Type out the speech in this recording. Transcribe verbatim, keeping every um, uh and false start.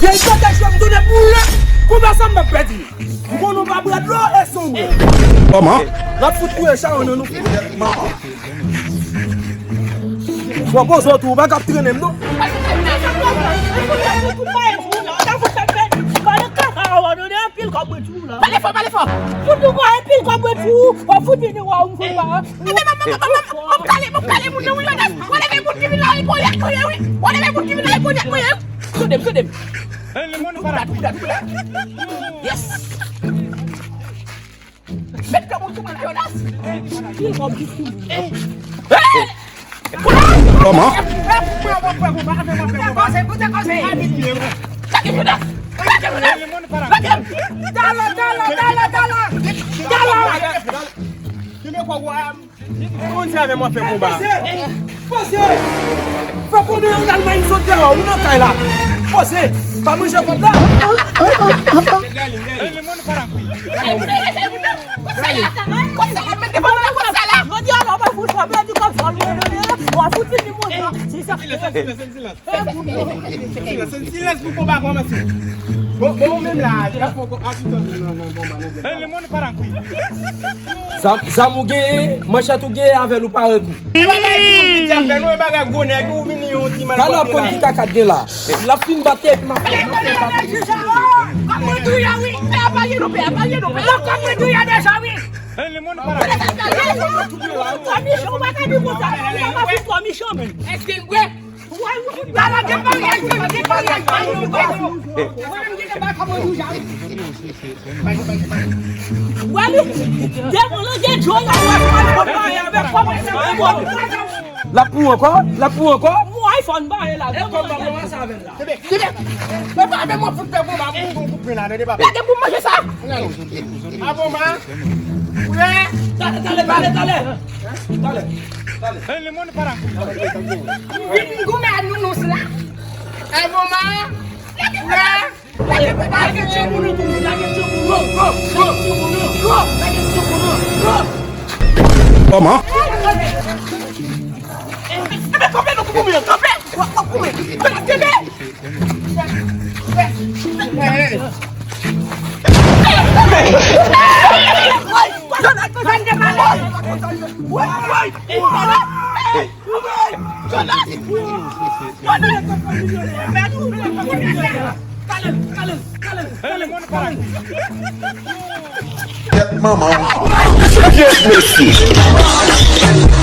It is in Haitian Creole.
Vye tèt jwè m tounen boule. Konba sa m p ap pèdi. M konnen w pa bwè dlo e sonbre. Kòman? N ap fout touye chawony nan nou. Fò poze w tou, ou pa ka ap trennen m non. Pale fò, pale fò. Fout nou pran anpil kòb tou. Ou fout vini wè ou m fout pa. Mwen kale, mwen kale moun nan wi, Yodas. Whatever moun ki vin la, li koye, koye wi. Whatever moun ki vin la, li koye, koye wi. Sou de m, sou de m. Douboula, douboula, douboula. Yes. Met kòb ou sou mwen la, Yodas. Pil kòb ki sou mwen. Kòman? Lage Yodas. Lage Yodas. Lage m. Dala, dala, dala, dala. Dala. Kòman se avè mwen fè konba? Poze! Poze! Fè konnen yon Almay sot deyò, ou nan kay la. Poze! Pa manje kòb la. Jodi a la, w ap fout fòm, w ap di kòb sa, w ap fout fini moun. Si sa. Silans, silans, silans. Silans, silans pou konba kòmanse. Bon, bon, ou menm la, y ap fè ankò abitan nan, nan konba, nan gèt. Zam, zam ou genyen, manchèt ou genyen, avè l ou pa regou. E bagay pou yon ti afè, non, e bagay gwo nèg, ou vini yon ti mal. Talè w ap konn ki kaka t gen la. L ap fin bat tèt m ap fè, m ap fè. Kòm mwen di w ya wi, pè a pa gen non, pè a pa gen non, pè a pa gen non. Kòm mwen di w ya deja wi. Kòmichon, ou pa ka di konsa, ou pa fout kòmichon, men. Èske l bwè? Wè, m gen maryaj, m gen maryaj, m gen maryaj. Wè, m gen maryaj. Wè, li, devan l gen djo, y ap wè, m ap fè maryaj avèk kòb, m ap fè kòb. L ap pou ankò? L ap pou ankò? Mwen, fò n bare la. E kòb la, mwen sa avè l la. Kenbe, kenbe. Mwen pa avè mwen fout fè konba, mwen pou koupe la, tande papa. Lage pou manje sa. Avoma. Prè. Talè, talè, talè, talè. Talè, talè. Vin goumen ak nounous la. Avoma. Prè. Lage, lage tchanpou nou tou, lage tchanpou nou. Go, go, go, go. Lage tchanpou nou, go. Kòman? Kenbe, kanpe, nou pou goumen, kanpe. W ap goumen. Kenbe. Tèt manman w. Yes, mesye.